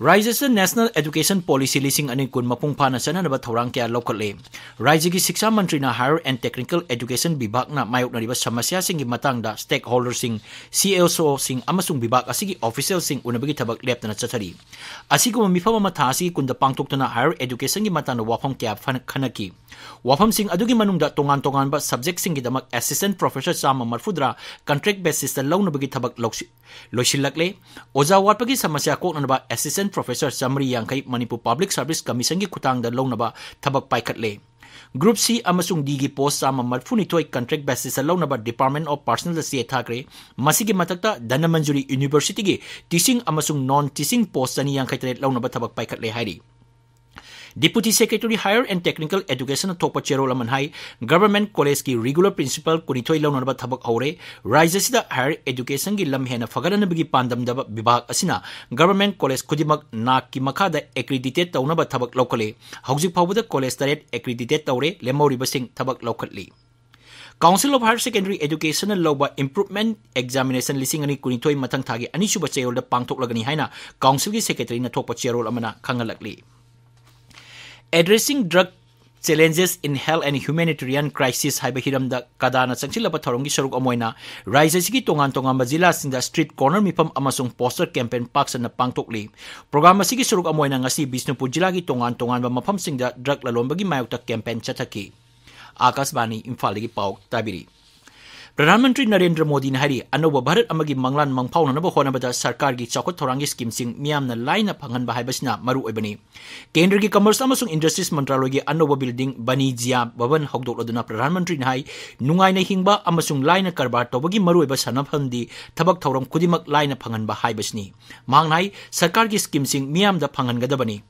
ꯔꯥꯖ꯭ꯌ ꯑꯁꯤꯗ National Education Policy ꯂꯤꯁꯤꯡ ꯑꯅꯤ ꯀꯨꯟ ꯃꯄꯨꯡ ꯐꯥꯅ ꯆꯠꯅꯅꯕ ꯊꯧꯔꯥꯡ ꯀꯌꯥ ꯂꯧꯈꯠꯂꯦ꯫ ꯔꯥꯖ꯭ꯌꯒꯤ ꯁꯤꯛꯁꯥ ꯃꯟꯇ꯭ꯔꯤꯅ Higher and Technical Education ꯕꯤꯚꯥꯒꯅ ꯃꯥꯌꯣꯛꯅꯔꯤꯕ ꯁꯃꯁ꯭ꯌꯥꯁꯤꯡꯒꯤ ꯃꯇꯥꯡꯗ stakeholderꯁꯤꯡ, ꯁꯤ ꯑꯦꯁ ꯑꯣꯁꯤꯡ ꯑꯃꯁꯨꯡ ꯕꯤꯚꯥꯒ ꯑꯁꯤꯒꯤ officialꯁꯤꯡ ꯎꯅꯕꯒꯤ ꯊꯕꯛ ꯂꯦꯞꯇꯅ ꯆꯠꯊꯔꯤ꯫ ꯑꯁꯤꯒꯨꯝꯕ ꯃꯤꯐꯝ ꯑꯃ ꯊꯥ ꯑꯁꯤꯒꯤ ꯀꯨꯟꯗ ꯄꯥꯡꯊꯣꯛꯇꯨꯅ Higher Educationꯒꯤ ꯃꯇꯥꯡꯗ ꯋꯥꯐꯝ ꯀꯌꯥ ꯐꯅ-, ꯈꯟꯅꯈꯤ꯫ ꯋꯥꯐꯝꯁꯤꯡ ꯑꯗꯨꯒꯤ ꯃꯅꯨꯡꯗ ꯇꯣꯉꯥꯟ ꯇꯣꯉꯥꯟꯕ subjectꯁꯤꯡꯒꯤꯗꯃꯛ assistant professor ꯆꯥꯝꯃ ꯃꯔꯤꯐꯨꯇꯔꯥ contract basisꯇ ꯂꯧꯅꯕꯒꯤ ꯊꯕꯛ ꯂꯧꯁꯤ-, ꯂꯣꯏꯁꯤꯜꯂꯛꯂꯦ꯫ ꯑꯣꯖꯥ ꯋꯥꯠꯄꯒꯤ ꯁꯃꯁ꯭ꯌꯥ ꯀꯣꯛꯅꯅꯕ assistant professor ꯆꯥꯃꯔꯤ ꯌꯥꯡꯈꯩ ꯃꯅꯤꯄꯨꯔ Public Service Commissionꯒꯤ ꯈꯨꯠꯊꯥꯡꯗ ꯂꯧꯅꯕ ꯊꯕꯛ ꯄꯥꯏꯈꯠꯂꯦ꯫ Group C ꯑꯃꯁꯨꯡ Dꯒꯤ post ꯆꯥꯝꯃ ꯃꯔꯤꯐꯨꯅꯤꯊꯣꯏ contract basisꯇ ꯂꯧꯅꯕ Department of Personnelꯗ ꯆꯦ ꯊꯥꯈ꯭ꯔꯦ꯫ ꯃꯁꯤꯒꯤ ꯃꯊꯛꯇ ꯙꯅꯃꯟꯖꯨꯔꯤ Universityꯒꯤ teaching ꯑꯃꯁꯨꯡ non teaching post ꯆꯅꯤ ꯌꯥꯡꯈꯩ ꯇꯔꯦꯠ ꯂꯧꯅꯕ ꯊꯕꯛ ꯄꯥꯏꯈꯠꯂꯦ ꯍꯥꯏꯔꯤ꯫ Deputy Secretary Higher and Technical Educationꯅ ꯊꯣꯛꯄ ꯆꯦꯔꯣꯜ ꯑꯃꯅ ꯍꯥꯏ, Government Collegeꯀꯤ regular principal ꯀꯨꯟꯅꯤꯊꯣꯏ ꯂꯧꯅꯅꯕ ꯊꯕꯛ ꯍꯧꯔꯦ꯫ ꯔꯥꯖ꯭ꯌ ꯑꯁꯤꯗ Higher Educationꯒꯤ ꯂꯝ ꯍꯦꯟꯅ ꯐꯒꯠꯍꯟꯅꯕꯒꯤ ꯄꯥꯟꯗꯝꯗ ꯕꯤꯚꯥꯒ ꯑꯁꯤꯅ Government College ꯈꯨꯗꯤꯡꯃꯛ NAACꯀꯤ ꯃꯈꯥꯗ accreditate ꯇꯧꯅꯕ ꯊꯕꯛ ꯂꯧꯈꯠꯂꯦ꯫ ꯍꯧꯖꯤꯛ ꯐꯥꯎꯕꯗ college ꯇꯔꯦꯠ accreditate ꯇꯧꯔꯦ, ꯂꯦꯝꯍꯧꯔꯤꯕꯁꯤꯡ ꯊꯕꯛ ꯂꯧꯈꯠꯂꯤ꯫ Council of Higher Secondary Educationꯅ ꯂꯧꯕ improvement examination ꯂꯤꯁꯤꯡ ꯑꯅꯤ ꯀꯨꯟꯅꯤꯊꯣꯏ ꯃꯊꯪ ꯊꯥꯒꯤ ꯑꯅꯤꯁꯨꯕ ꯆꯌꯣꯜꯗ ꯄꯥꯡꯊꯣꯛꯂꯒꯅꯤ ꯍꯥꯏꯅ Councilꯒꯤ Secretaryꯅ ꯊꯣꯛꯄ ꯆꯦꯔꯣꯜ ꯑꯃꯅ ꯈꯪꯍꯜꯂꯛꯂꯤ꯫ Addressing Drug Challenges in Health and Humanitarian Crisis ꯍꯥꯏꯕ ꯍꯤꯔꯝꯗ ꯀꯗꯥꯅ ꯆꯪꯁꯤꯜꯂꯕ ꯊꯧꯔꯝꯒꯤ ꯁꯔꯨꯛ ꯑꯃ ꯑꯣꯏꯅ ꯔꯥꯖ꯭ꯌ ꯑꯁꯤꯒꯤ ꯇꯣꯉꯥꯟ ꯇꯣꯉꯥꯟꯕ ꯖꯤꯂꯥꯁꯤꯡꯗ street corner ꯃꯤꯐꯝ ꯑꯃꯁꯨꯡ poster campaign ꯄꯥꯛ ꯁꯟꯅ ꯄꯥꯡꯊꯣꯛꯂꯤ꯫ Program ꯑꯁꯤꯒꯤ ꯁꯔꯨꯛ ꯑꯃ ꯑꯣꯏꯅ ꯉꯁꯤ ꯕꯤꯁꯅꯨꯄꯨꯔ ꯖꯤꯂꯥꯒꯤ ꯇꯣꯉꯥꯟ ꯇꯣꯉꯥꯟꯕ ꯃꯐꯝꯁꯤꯡꯗ drug ꯂꯂꯣꯟꯕꯒꯤ ꯃꯥꯌꯣꯛꯇ campaign ꯆꯠꯊꯈꯤ꯫ ꯑꯥꯀꯥꯁꯕꯥꯅꯤ ꯏꯝꯐꯥꯜꯗꯒꯤ ꯄꯥꯎ ꯇꯥꯕꯤꯔꯤ꯫ ꯄ꯭ꯔꯙꯥꯟ ꯃꯟꯇ꯭ꯔꯤ ꯅꯔꯦꯟꯗ꯭ꯔ ꯃꯣꯗꯤꯅ ꯍꯥꯏꯔꯤ, ꯑꯅꯧꯕ ꯚꯥꯔꯠ ꯑꯃꯒꯤ ꯃꯪꯂꯥꯟ ꯃꯪꯐꯥꯎꯅꯅꯕ ꯍꯣꯠꯅꯕꯗ ꯁꯔꯀꯥꯔꯒꯤ ꯆꯥꯎꯈꯠ ꯊꯧꯔꯥꯡꯒꯤ scheme ꯁꯤꯡ ꯃꯤꯌꯥꯝꯅ ꯂꯥꯏꯅ ꯐꯪꯍꯟꯕ ꯍꯥꯏꯕꯁꯤꯅ ꯃꯔꯨ ꯑꯣꯏꯕꯅꯤ꯫ ꯀꯦꯟꯗ꯭ꯔꯒꯤ Commerce ꯑꯃꯁꯨꯡ Industries ꯃꯟꯇ꯭ꯔꯥꯂꯣꯏꯒꯤ ꯑꯅꯧꯕ building ꯕꯅꯤꯖꯤꯌꯥ ꯚꯕꯟ ꯍꯧꯗꯣꯛꯂꯗꯨꯅ ꯄ꯭ꯔꯙꯥꯟ ꯃꯟꯇ꯭ꯔꯤꯅ ꯍꯥꯏ, ꯅꯨꯡꯉꯥꯏꯅ ꯍꯤꯡꯕ ꯑꯃꯁꯨꯡ ꯂꯥꯏꯅ ꯀꯔꯕꯥꯔ ꯇꯧꯕꯒꯤ ꯃꯔꯨꯑꯣꯏꯕ ꯁꯥꯟꯅꯐꯝꯗꯤ ꯊꯕꯛ ꯊꯧꯔꯝ ꯈꯨꯗꯤꯡꯃꯛ ꯂꯥꯏꯅ ꯐꯪꯍꯟꯕ ꯍꯥꯏꯕꯁꯤꯅꯤ꯫ ꯃꯍꯥꯛꯅ ꯍꯥꯏ, ꯁꯔꯀꯥꯔꯒꯤ scheme ꯁꯤꯡ ꯃꯤꯌꯥꯝꯗ ꯐꯪꯍꯟꯒꯗꯕꯅꯤ꯫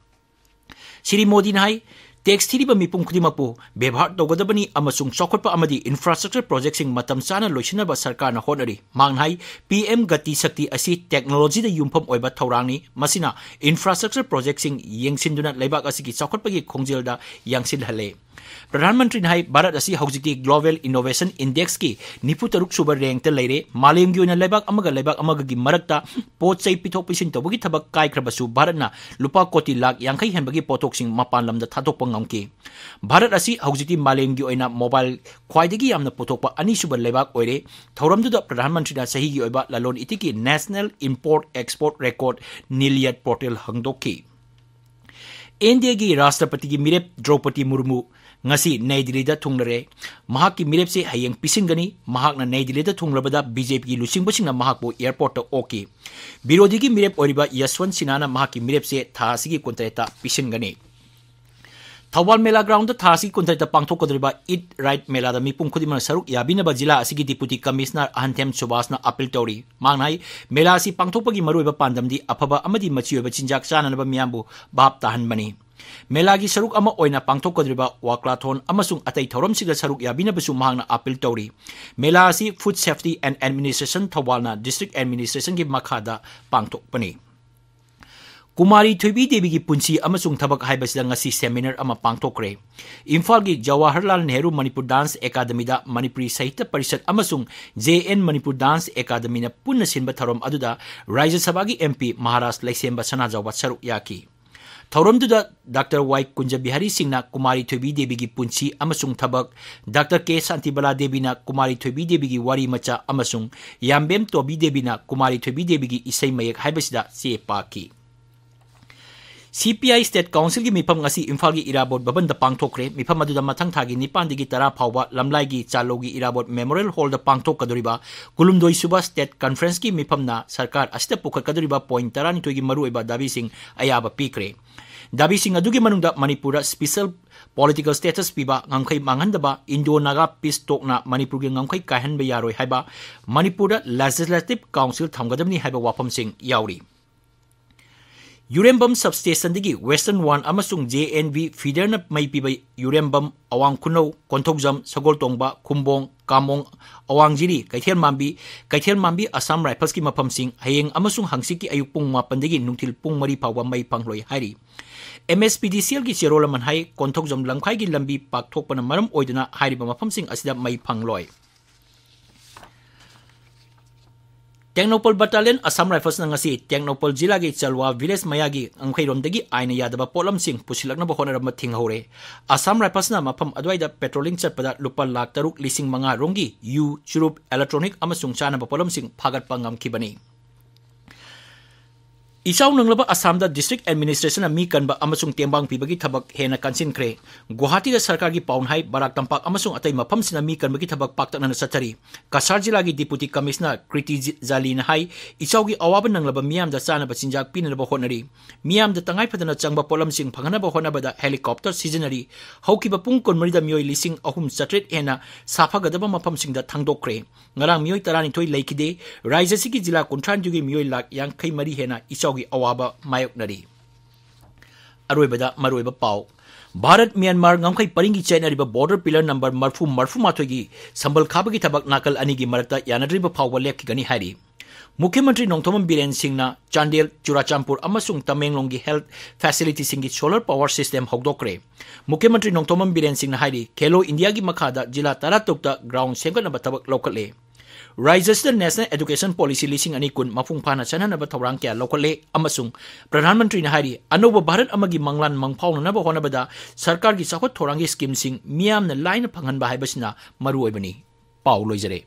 ꯁ꯭ꯔꯤ ꯃꯣꯗꯤꯅ ꯍꯥꯏ, tax ꯊꯤꯔꯤꯕ ꯃꯤꯄꯨꯝ ꯈꯨꯗꯤꯡꯃꯛꯄꯨ ꯕꯦꯕꯥꯔ ꯇꯧꯒꯗꯕꯅꯤ ꯑꯃꯁꯨꯡ ꯆꯥꯎꯈꯠꯄ ꯑꯃꯗꯤ infrastructure project ꯁꯤꯡ ꯃꯇꯝ ꯆꯥꯅ ꯂꯣꯏꯁꯤꯟꯅꯕ ꯁꯔꯀꯥꯔꯅ ꯍꯣꯠꯅꯔꯤ꯫ ꯃꯍꯥꯛꯅ ꯍꯥꯏ, P M Gati Shakti ꯑꯁꯤ technology ꯗ ꯌꯨꯝꯐꯝ ꯑꯣꯏꯕ ꯊꯧꯔꯥꯡꯅꯤ꯫ ꯃꯁꯤꯅ infrastructure project ꯁꯤꯡ ꯌꯦꯡꯁꯤꯟꯗꯨꯅ ꯂꯩꯕꯥꯛ ꯑꯁꯤꯒꯤ ꯆꯥꯎꯈꯠꯄꯒꯤ ꯈꯣꯡꯖꯦꯜꯗ ꯌꯥꯡꯁꯤꯜꯍꯜꯂꯦ꯫ ꯄ꯭ꯔꯙꯥꯟ ꯃꯟꯇ꯭ꯔꯤꯅ ꯍꯥꯏ, ꯚꯥꯔꯠ ꯑꯁꯤ ꯍꯧꯖꯤꯛꯇꯤ Global Innovation Index ꯀꯤ ꯅꯤꯐꯨ ꯇꯔꯨꯛ ꯁꯨꯕ rank ꯇ ꯂꯩꯔꯦ꯫ ꯃꯥꯂꯦꯝꯒꯤ ꯑꯣꯏꯅ ꯂꯩꯕꯥꯛ ꯑꯃꯒ ꯂꯩꯕꯥꯛ ꯑꯃꯒꯒꯤ ꯃꯔꯛꯇ ꯄꯣꯠ ꯆꯩ ꯄꯤꯊꯣꯛ ꯄꯤꯁꯤꯟ ꯇꯧꯕꯒꯤ ꯊꯕꯛ ꯀꯥꯏꯈ꯭ꯔꯕꯁꯨ, ꯚꯥꯔꯠꯅ ꯂꯨꯄꯥ ꯀꯣꯇꯤ ꯂꯥꯈ ꯌꯥꯡꯈꯩ ꯍꯦꯟꯕꯒꯤ ꯄꯣꯠꯊꯣꯛꯁꯤꯡ ꯃꯄꯥꯟ ꯂꯝꯗ ꯊꯥꯗꯣꯛꯄ ꯉꯝꯈꯤ꯫ ꯚꯥꯔꯠ ꯑꯁꯤ ꯍꯧꯖꯤꯛꯇꯤ ꯃꯥꯂꯦꯝꯒꯤ ꯑꯣꯏꯅ mobile ꯈ꯭ꯋꯥꯏꯗꯒꯤ ꯌꯥꯝꯅ ꯄꯨꯊꯣꯛꯄ ꯑꯅꯤꯁꯨꯕ ꯂꯩꯕꯥꯛ ꯑꯣꯏꯔꯦ꯫ ꯊꯧꯔꯝꯗꯨꯗ ꯄ꯭ꯔꯙꯥꯟ ꯃꯟꯇ꯭ꯔꯤꯅ ꯆꯍꯤꯒꯤ ꯑꯣꯏꯕ ꯂꯂꯣꯟ ꯏꯇꯤꯛꯀꯤ National Import Export Record Nirayat portal ꯍꯥꯡꯗꯣꯛꯈꯤ꯫ ꯏꯟꯗꯤꯌꯥꯒꯤ ꯔꯥꯁꯇ꯭ꯔꯄꯇꯤꯒꯤ ꯃꯤꯔꯦꯞ ꯗ꯭ꯔꯧꯄꯗꯤ ꯃꯨꯔꯃꯨ ꯉꯁꯤ ꯅꯩ ꯗꯤꯜꯂꯤꯗ ꯊꯨꯡꯂꯔꯦ꯫ ꯃꯍꯥꯛꯀꯤ ꯃꯤꯔꯦꯞꯁꯦ ꯍꯌꯦꯡ ꯄꯤꯁꯤꯟꯒꯅꯤ꯫ ꯃꯍꯥꯛꯅ ꯅꯩ ꯗꯤꯜꯂꯤꯗ ꯊꯨꯡꯂꯕꯗ BJP ꯒꯤ ꯂꯨꯆꯤꯡꯕꯁꯤꯡꯅ ꯃꯍꯥꯛꯄꯨ airport ꯇ ꯑꯣꯛꯈꯤ꯫ ꯕꯤꯔꯣꯙꯤꯒꯤ ꯃꯤꯔꯦꯞ ꯑꯣꯏꯔꯤꯕ ꯌꯁꯋꯟꯠ ꯁꯤꯟꯍꯥꯅ ꯃꯍꯥꯛꯀꯤ ꯃꯤꯔꯦꯞꯁꯦ ꯊꯥ ꯑꯁꯤꯒꯤ ꯀꯨꯟꯇꯔꯦꯠꯇ ꯄꯤꯁꯤꯟꯒꯅꯤ꯫ ꯊꯧꯕꯥꯜ ꯃꯦꯂꯥ ground ꯇ ꯊꯥ ꯑꯁꯤꯒꯤ ꯀꯨꯟꯇꯔꯦꯠꯇ ꯄꯥꯡꯊꯣꯛꯀꯗꯧꯔꯤꯕ Eat Right ꯃꯦꯂꯥꯗ ꯃꯤꯄꯨꯝ ꯈꯨꯗꯤꯡꯃꯛꯅ ꯁꯔꯨꯛ ꯌꯥꯕꯤꯅꯕ ꯖꯤꯂꯥ ꯑꯁꯤꯒꯤ Deputy Commissioner ꯑꯍꯟꯊꯦꯝ ꯁꯨꯕꯥꯁꯅ appeal ꯇꯧꯔꯤ꯫ ꯃꯍꯥꯛꯅ ꯍꯥꯏ, ꯃꯦꯂꯥ ꯑꯁꯤ ꯄꯥꯡꯊꯣꯛꯄꯒꯤ ꯃꯔꯨꯑꯣꯏꯕ ꯄꯥꯟꯗꯝꯗꯤ ꯑꯐꯕ ꯑꯃꯗꯤ ꯃꯆꯤ ꯑꯣꯏꯕ ꯆꯤꯟꯖꯥꯛ ꯆꯥꯅꯅꯕ ꯃꯤꯌꯥꯝꯕꯨ ꯚꯥꯞ ꯇꯥꯍꯟꯕꯅꯤ꯫ ꯃꯦꯂꯥꯒꯤ ꯁꯔꯨꯛ ꯑꯃ ꯑꯣꯏꯅ ꯄꯥꯡꯊꯣꯛꯀꯗꯧꯔꯤꯕ walkathon ꯑꯃꯁꯨꯡ ꯑꯇꯩ ꯊꯧꯔꯝꯁꯤꯡꯗ ꯁꯔꯨꯛ ꯌꯥꯕꯤꯅꯕꯁꯨ ꯃꯍꯥꯛꯅ appeal ꯇꯧꯔꯤ꯫ ꯃꯦꯂꯥ ꯑꯁꯤ Food Safety and Administration ꯊꯧꯕꯥꯜꯅ district administration ꯒꯤ ꯃꯈꯥꯗ ꯄꯥꯡꯊꯣꯛꯄꯅꯤ꯫ ꯀꯨꯃꯥꯔꯤ ꯊꯣꯏꯕꯤ ꯗꯦꯕꯤꯒꯤ ꯄꯨꯟꯁꯤ ꯑꯃꯁꯨꯡ ꯊꯕꯛ ꯍꯥꯏꯕꯁꯤꯗ ꯉꯁꯤ seminar ꯑꯃ ꯄꯥꯡꯊꯣꯛꯈ꯭ꯔꯦ꯫ ꯏꯝꯐꯥꯜꯒꯤ ꯖꯋꯥꯍꯔꯂꯥꯜ ꯅꯦꯍꯔꯨ ꯃꯅꯤꯄꯨꯔ dance academy ꯗ ꯃꯅꯤꯄꯨꯔꯤ ꯁꯥꯍꯤꯇ꯭ꯌ ꯄꯔꯤꯁꯠ ꯑꯃꯁꯨꯡ J N Manipur dance academy ꯅ ꯄꯨꯟꯅ ꯁꯤꯟꯕ ꯊꯧꯔꯝ ꯑꯗꯨꯗ ꯔꯥꯖ꯭ꯌ ꯁꯚꯥꯒꯤ MP ꯃꯍꯥꯔꯥꯖ ꯂꯩꯁꯦꯝꯕ ꯁꯅꯥꯖꯥꯎꯕ ꯁꯔꯨꯛ ꯌꯥꯈꯤ꯫ ꯊꯧꯔꯝꯗꯨꯗ ꯗꯥꯛꯇꯔ ꯋꯥꯏ ꯀꯨꯟꯖꯕꯤꯍꯥꯔꯤ ꯁꯤꯡꯅ ꯀꯨꯃꯥꯔꯤ ꯊꯣꯏꯕꯤ ꯗꯦꯕꯤꯒꯤ ꯄꯨꯟꯁꯤ ꯑꯃꯁꯨꯡ ꯊꯕꯛ, ꯗꯥꯛꯇꯔ ꯀꯦ ꯁꯥꯟꯇꯤꯕꯂꯥ ꯗꯦꯕꯤꯅ ꯀꯨꯃꯥꯔꯤ ꯊꯣꯏꯕꯤ ꯗꯦꯕꯤꯒꯤ ꯋꯥꯔꯤ ꯃꯆꯥ ꯑꯃꯁꯨꯡ ꯌꯥꯝꯕꯦꯝ ꯇꯣꯕꯤ ꯗꯦꯕꯤꯅ ꯀꯨꯃꯥꯔꯤ ꯊꯣꯏꯕꯤ ꯗꯦꯕꯤꯒꯤ ꯏꯁꯩ ꯃꯌꯦꯛ ꯍꯥꯏꯕꯁꯤꯗ ꯆꯦ ꯄꯥꯛꯈꯤ꯫ ꯁꯤ ꯄꯤ ꯑꯥꯏ State Councilꯒꯤ ꯃꯤꯐꯝ ꯉꯁꯤ ꯏꯝꯐꯥꯜꯒꯤ ꯏꯔꯥꯕꯣꯠ ꯚꯕꯟꯗ ꯄꯥꯡꯊꯣꯛꯈ꯭ꯔꯦ꯫ ꯃꯤꯐꯝ ꯑꯗꯨꯗ ꯃꯊꯪ ꯊꯥꯒꯤ ꯅꯤꯄꯥꯟꯗꯒꯤ ꯇꯔꯥ ꯐꯥꯎꯕ ꯂꯝꯂꯥꯏꯒꯤ ꯆꯥꯂꯧꯒꯤ ꯏꯔꯥꯕꯣꯠ Memorial Hallꯗ ꯄꯥꯡꯊꯣꯛꯀꯗꯧꯔꯤꯕ ꯀꯨꯟꯍꯨꯝꯗꯣꯏꯁꯨꯕ State Conferenceꯀꯤ ꯃꯤꯐꯝꯅ ꯁꯔꯀꯥꯔ ꯑꯁꯤꯗ ꯄꯨꯈꯠꯀꯗꯧꯔꯤꯕ point ꯇꯔꯥꯅꯤꯊꯣꯏꯒꯤ ꯃꯔꯨꯑꯣꯏꯕ ꯗꯥꯕꯤꯁꯤꯡ ꯑꯌꯥꯕ ꯄꯤꯈ꯭ꯔꯦ꯫ ꯗꯥꯕꯤꯁꯤꯡ ꯑꯗꯨꯒꯤ ꯃꯅꯨꯡꯗ ꯃꯅꯤꯄꯨꯔꯗ special political status ꯄꯤꯕ, ꯉꯝꯈꯩ ꯃꯥꯡꯍꯟꯗꯕ, Indo-Naga peace talkꯅ ꯃꯅꯤꯄꯨꯔꯒꯤ ꯉꯝꯈꯩ ꯀꯥꯏꯍꯟꯕ ꯌꯥꯔꯣꯏ ꯍꯥꯏꯕ, ꯃꯅꯤꯄꯨꯔꯗ Legislative Council ꯊꯝꯒꯗꯕꯅꯤ ꯍꯥꯏꯕ ꯋꯥꯐꯝꯁꯤꯡ ꯌꯥꯎꯔꯤ꯫ ꯌꯨꯔꯦꯝꯕꯝ substationꯗꯒꯤ Western One ꯑꯃꯁꯨꯡ J N V feederꯅ ꯃꯩ ꯄꯤꯕ ꯌꯨꯔꯦꯝꯕꯝ, ꯑꯋꯥꯡ ꯈꯨꯅꯧ, ꯀꯣꯟꯊꯧꯖꯝ, ꯁꯒꯣꯜꯇꯣꯡꯕ, ꯈꯨꯝꯕꯣꯡ, ꯀꯥꯃꯣꯡ, ꯑꯋꯥꯡꯖꯤꯔꯤ, ꯀꯩꯊꯦꯜ ꯃꯥꯟꯕꯤ, ꯀꯩꯊꯦꯜ ꯃꯥꯟꯕꯤ Assam Riflesꯀꯤ ꯃꯐꯝꯁꯤꯡ ꯍꯌꯦꯡ ꯑꯃꯁꯨꯡ ꯍꯪꯆꯤꯠꯀꯤ ꯑꯌꯨꯛ ꯄꯨꯡ ꯃꯥꯄꯟꯗꯒꯤ ꯅꯨꯡꯊꯤꯜ ꯄꯨꯡ ꯃꯔꯤ ꯐꯥꯎꯕ ꯃꯩ ꯐꯪꯂꯣꯏ ꯍꯥꯏꯔꯤ꯫ M S P D C Lꯒꯤ ꯆꯦꯔꯣꯜ ꯑꯃꯅ ꯍꯥꯏ, ꯀꯣꯟꯊꯧꯖꯝ ꯂꯝꯈꯥꯏꯒꯤ ꯂꯝꯕꯤ ꯄꯥꯛꯊꯣꯛꯄꯅ ꯃꯔꯝ ꯑꯣꯏꯗꯨꯅ ꯍꯥꯏꯔꯤꯕ ꯃꯐꯝꯁꯤꯡ ꯑꯁꯤꯗ ꯃꯩ ꯐꯪꯂꯣꯏ꯫ ꯇꯦꯡꯅꯧꯄꯜ Battalion Assam Riflesꯅ ꯉꯁꯤ ꯇꯦꯡꯅꯧꯄꯜ ꯖꯤꯂꯥꯒꯤ ꯆꯜꯋꯥ village ꯃꯌꯥꯒꯤ ꯉꯝꯈꯩꯔꯣꯝꯗꯒꯤ ꯑꯥꯏꯟꯅ ꯌꯥꯗꯕ ꯄꯣꯠꯂꯝꯁꯤꯡ ꯄꯨꯁꯤꯜꯂꯛꯅꯕ ꯍꯣꯠꯅꯔꯝꯕ ꯊꯤꯡꯍꯧꯔꯦ꯫ Assam Riflesꯅ ꯃꯐꯝ ꯑꯗꯨꯋꯥꯏꯗ patrolling ꯆꯠꯄꯗ ꯂꯨꯄꯥ ꯂꯥꯈ ꯇꯔꯨꯛ ꯂꯤꯁꯤꯡ ꯃꯉꯥ ꯔꯣꯝꯒꯤ ꯌꯨ, ꯆꯨꯔꯨꯞ, electronic ꯑꯃꯁꯨꯡ ꯆꯥꯅꯕ ꯄꯣꯠꯂꯝꯁꯤꯡ ꯐꯥꯒꯠꯄ ꯉꯝꯈꯤꯕꯅꯤ꯫ ꯏꯆꯥꯎ ꯅꯪꯂꯕ ꯑꯁꯥꯝꯗ district administrationꯅ ꯃꯤ ꯀꯟꯕ ꯑꯃꯁꯨꯡ ꯇꯦꯡꯕꯥꯡ ꯄꯤꯕꯒꯤ ꯊꯕꯛ ꯍꯦꯟꯅ ꯀꯟꯁꯤꯟꯈ꯭ꯔꯦ꯫ ꯒꯨꯋꯥꯍꯥꯇꯤꯗ ꯁꯔꯀꯥꯔꯒꯤ ꯄꯥꯎꯟ ꯍꯥꯏ, ꯕꯔꯥꯛ ꯇꯝꯄꯥꯛ ꯑꯃꯁꯨꯡ ꯑꯇꯩ ꯃꯐꯝꯁꯤꯡꯗ ꯃꯤ ꯀꯟꯕꯒꯤ ꯊꯕꯛ ꯄꯥꯛꯇꯛꯅꯅ ꯆꯠꯊꯔꯤ꯫ ꯀꯁꯥꯔ ꯖꯤꯂꯥꯒꯤ Deputy Commissioner ꯀ꯭ꯔꯤꯇꯤ ꯖꯤ-, ꯖꯥꯂꯤꯅ ꯍꯥꯏ, ꯏꯆꯥꯎꯒꯤ ꯑꯋꯥꯕ ꯅꯪꯂꯕ ꯃꯤꯌꯥꯝꯗ ꯆꯥꯅꯕ ꯆꯤꯟꯖꯥꯛ ꯄꯤꯅꯅꯕ ꯍꯣꯠꯅꯔꯤ꯫ ꯃꯤꯌꯥꯝꯗ ꯇꯉꯥꯏ ꯐꯗꯅ ꯆꯪꯕ ꯄꯣꯠꯂꯝꯁꯤꯡ ꯐꯪꯍꯟꯅꯕ ꯍꯣꯠꯅꯕꯗ helicopter ꯁꯤꯖꯤꯟꯅꯔꯤ꯫ ꯍꯧꯈꯤꯕ ꯄꯨꯡ ꯀꯨꯟꯃꯔꯤꯗ ꯃꯤꯑꯣꯏ ꯂꯤꯁꯤꯡ ꯑꯍꯨꯝ ꯆꯥꯇ꯭ꯔꯦꯠ ꯍꯦꯟꯅ ꯁꯥꯐꯒꯗꯕ ꯃꯐꯝꯁꯤꯡꯗ ꯊꯥꯡꯗꯣꯛꯈ꯭ꯔꯦ꯫ ꯉꯔꯥꯡ ꯃꯤꯑꯣꯏ ꯇꯔꯥꯅꯤꯊꯣꯏ ꯂꯩꯈꯤꯗꯦ꯫ ꯔꯥꯖ꯭ꯌ ꯑꯁꯤꯒꯤ ꯖꯤꯂꯥ ꯀꯨꯟꯊ꯭ꯔꯥꯅꯤꯊꯣꯏꯒꯤ ꯃꯤꯑꯣꯏ ꯂꯥꯈ ꯌꯥꯡꯈꯩ ꯃꯔꯤ ꯍꯦꯟꯅ ꯏꯆꯥꯎꯒꯤ ꯑꯋꯥꯕ ꯃꯥꯌꯣꯛꯅꯔꯤ꯫ ꯑꯔꯣꯏꯕꯗ ꯃꯔꯨꯑꯣꯏꯕ ꯄꯥꯎ꯫ ꯚꯥꯔꯠ ꯃ꯭ꯌꯥꯟꯃꯥꯔ ꯉꯝꯈꯩ ꯄꯔꯤꯡꯒꯤ ꯆꯦꯟꯅꯔꯤꯕ border pillar number ꯃꯔꯐꯨ ꯃꯔꯐꯨ ꯃꯥꯊꯣꯏꯒꯤ ꯁꯝꯕꯜ ꯈꯥꯕꯒꯤ ꯊꯕꯛ ꯅꯥꯀꯜ ꯑꯅꯤꯒꯤ ꯃꯔꯛꯇ ꯌꯥꯅꯗ꯭ꯔꯤꯕ ꯐꯥꯎꯕ ꯂꯦꯞꯈꯤꯒꯅꯤ ꯍꯥꯏꯔꯤ꯫ ꯃꯨꯈ꯭ꯌ ꯃꯟꯇ꯭ꯔꯤ ꯅꯣꯡꯊꯣꯝꯕꯝ ꯕꯤꯔꯦꯟ ꯁꯤꯡꯅ ꯆꯥꯟꯗꯦꯜ, ꯆꯨꯔꯥꯆꯥꯟꯄꯨꯔ ꯑꯃꯁꯨꯡ ꯇꯃꯦꯡꯂꯣꯡꯒꯤ health facility ꯁꯤꯡꯒꯤ solar power system ꯍꯧꯗꯣꯛꯈ꯭ꯔꯦ꯫ ꯃꯨꯈ꯭ꯌ ꯃꯟꯇ꯭ꯔꯤ ꯅꯣꯡꯊꯣꯝꯕꯝ ꯕꯤꯔꯦꯟ ꯁꯤꯡꯅ ꯍꯥꯏꯔꯤ, ꯈꯦꯂꯣ ꯏꯟꯗꯤꯌꯥꯒꯤ ꯃꯈꯥꯗ ꯖꯤꯂꯥ ꯇꯔꯥꯇꯔꯨꯛꯇ ground ꯁꯦꯝꯒꯠꯅꯕ ꯊꯕꯛ ꯂꯧꯈꯠꯂꯦ꯫ ꯔꯥꯖ꯭ꯌ ꯑꯁꯤꯗ National Education Policy ꯂꯤꯁꯤꯡ ꯑꯅꯤ ꯀꯨꯟ ꯃꯄꯨꯡ ꯐꯥꯅ ꯆꯠꯅꯅꯕ ꯊꯧꯔꯥꯡ ꯀꯌꯥ ꯂꯧꯈꯠꯂꯦ ꯑꯃꯁꯨꯡ ꯄ꯭ꯔꯙꯥꯟ ꯃꯟꯇ꯭ꯔꯤꯅ ꯍꯥꯏꯔꯤ, ꯑꯅꯧꯕ ꯚꯥꯔꯠ ꯑꯃꯒꯤ ꯃꯪꯂꯥꯟ ꯃꯪꯐꯥꯎꯅꯅꯕ ꯍꯣꯠꯅꯕꯗ ꯁꯔꯀꯥꯔꯒꯤ ꯆꯥꯎꯈꯠ ꯊꯧꯔꯥꯡꯒꯤ scheme ꯁꯤꯡ ꯃꯤꯌꯥꯝꯅ ꯂꯥꯏꯅ ꯐꯪꯍꯟꯕ ꯍꯥꯏꯕꯁꯤꯅ ꯃꯔꯨꯑꯣꯏꯕꯅꯤ꯫ ꯄꯥꯎ ꯂꯣꯏꯖꯔꯦ꯫